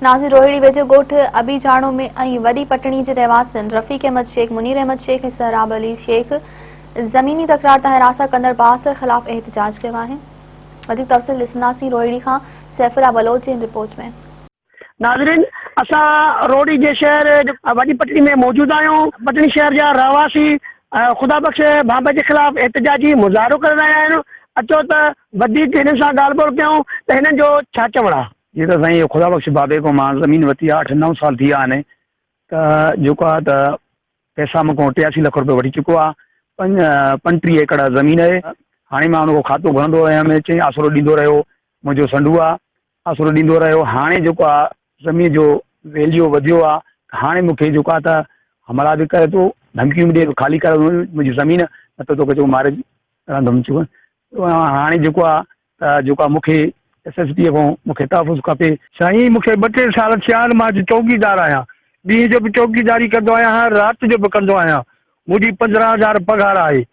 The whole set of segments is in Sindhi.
ناظرين روهيڙي ويجهو ڳوٺ ابي جاڻو ۾ ۽ وڏي پٽڻي جي رهواسين رفيق احمد شيخ، منير احمد شيخ ۽ سهراب علي شيخ زميني تڪرار تان هراسان ڪندڙ بااثر خلاف احتجاج ڪيو آهي. وڌيڪ تفصيل ڏسنداسين روهيڙي کان سيف الله بلوچ جي هن رپورٽ ۾. ناظرين اسان روهڙي جي شهر وڏي پٽڻي ۾ موجود آهيون پٽڻي شهر جا رهواسي خدا بخش ڀانڀي جي خلاف احتجاجي مظاهرو ڪري رهيا آهن اچو ته وڌيڪ هنن سان ڳالهه ٻولهه ڪيون ته هنن جو ڇا چوڻ آهي. جي ته سائين خدا بخش بابي کان مان زمين ورتي آ اٺ نو سال ٿي ويا آهن ته جيڪو آ ته پئسا مون کان 83 لک روپيه وٺي چڪو آ 35 ايڪڙ زمين آهي هاڻي مان ان کان کاتو گهرندو رهيم چئي آسرو ڏيندو رهيو منهنجو سنڍو آ آسرو ڏيندو رهيو هاڻي جيڪو آ زمين جو ويليو وڌيو آ هاڻي مون کي جيڪو آ ته حملا به ڪري ٿو ڌمڪيون به ڏي ٿو خالي ڪر منهنجي زمين نه ته توکي جيڪو ماري رهندم هاڻي جيڪو آ ته جيڪو آ مون کي ايس ايس پي کان مون کي تحفظ کپي. سائين مون کي ٻه ٽي سال ٿيا آهن مان اڄ چوڪيدار آهيان ڏينهن جو به چوڪيداري ڪندو آهيان رات جو به ڪندو آهيان منهنجي 15 هزار پگهار آهي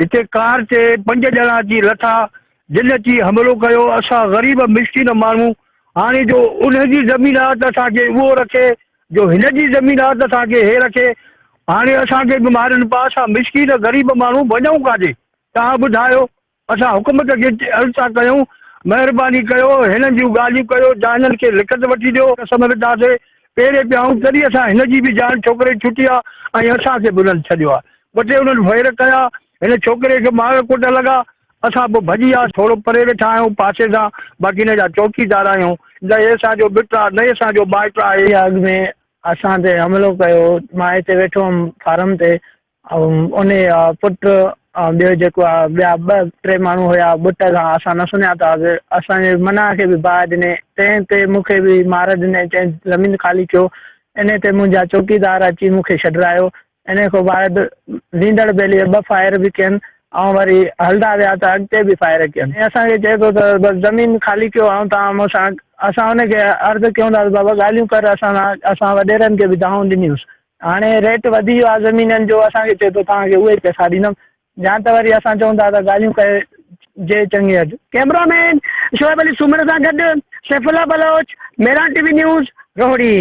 هتي ڪار تي پنج ڄڻا اچي لٿا جن اچي حملو ڪيو اسان غريب مسڪين ماڻهو هاڻي جو انهن جي زمين آهي ته اسان کي اهو رکي جو هن جي زمين آهي ته اسان کي هي رکي هاڻي اسان کي به مارين پيا اسان مسڪين غريب ماڻهو وڃون ڪاڏي توهان ٻڌايو اسان حڪومت کي عرض ٿا ڪيون مهرباني ڪيو هنن جون ڳالهيون ڪيو جانن کي لکت وٺي ڏيو قسم وڌاسي پيري پيا آهيون تڏهن اسان هن جي به جان ڇوڪري جي ڇٽي آ ۽ اسان کي به انهن ڇڏيو آ ٻه ٽي انهن فير ڪيا هن ڇوڪري کي مارڻ ڪٽ لڳا اسان به ڀڄي آ ٿورو پري ويٺا آهيون پاسي سان باقي هن جا چوڪيدار آهيون نه هي اسان جو مٽ آ نه اسان جو مائٽ آهي. اڳ ۾ اسان تي حملو ڪيو مان هتي ويٺو هئم فارم تي انهي پٽ ۽ ٻيو جيڪو آ ٻيا ٻه ٽي ماڻهو هيا ٻٽ کان اسان نه سڃاتا اسان جي منا کي به باهه ڏني تنهن تي مون کي به مار ڏني چئين زمين خالي ڪيو انهي تي منهنجا چوڪيدار اچي مون کي ڇڏرايو انهي کان بعد ويندڙ ٻيلي ٻه فائر به ڪين ۽ وري هلدا ويا ته اڳتي به فائر ڪين ۽ اسان کي چئي ٿو ته بس زمين خالي ڪيو ۽ توهان مون سان اسان ان کي عرض ڪيون ٿا ته بابا ڳالهيون ڪر اسان سان اسان وڏيرن کي به دانهون ڏنيونس هاڻي ريٽ وڌي ويو آهي زمينن جو اسان کي چئي ٿو توهان کي اهي ئي پئسا ڏيندم يا ته وري اسان چئون ٿا ته ڳالهيون ڪري جي چڱي اڄ. ڪئميرا مين شعيب علي سومري سان گڏ Saif Ullah Baloch, Mehran T V news, Rohri.